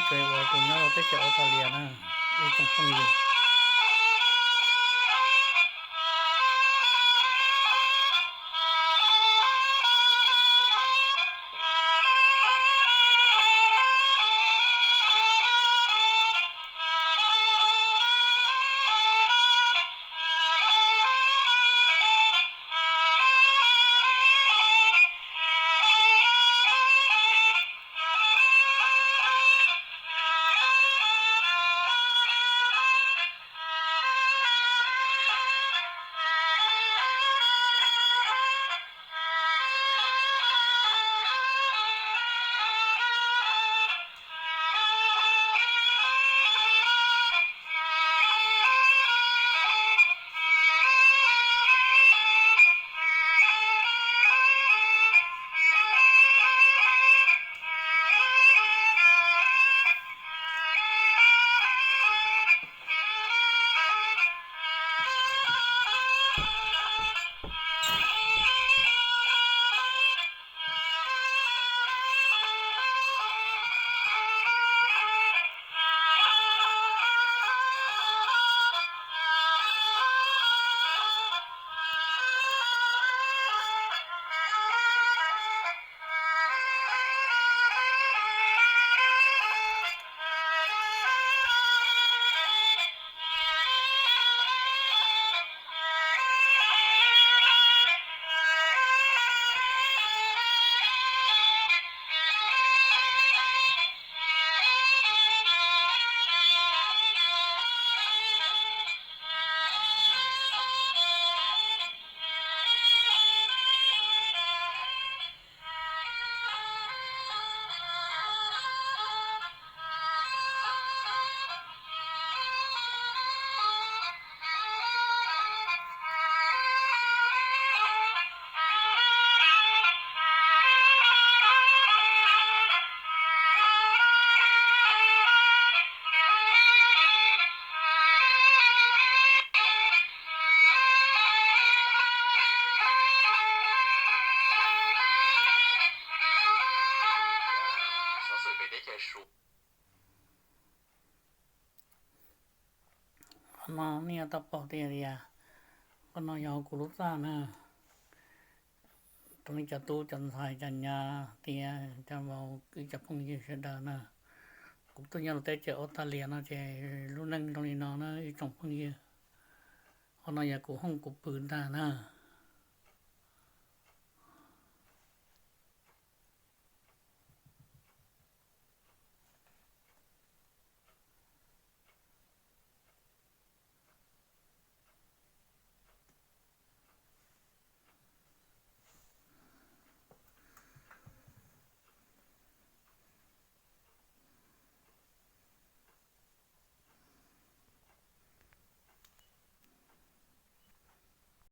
pem uas kuv nyob rau teb chaws Australia na, ib tsoom phooj ywg. Qhov no nej yuav tau pom tias, qhov no yog kuv lub txaj na. Rau nej cov tub cov ntxhais cov nyab tias cov vauv kwv cov phooj ywg sawv daws na, kuv tuaj nyob rau teb chaws Australia no ces lub neej zoo li no na ib tsoom phooj ywg. Qhov no yog kuv hooj kuv pw ntag na.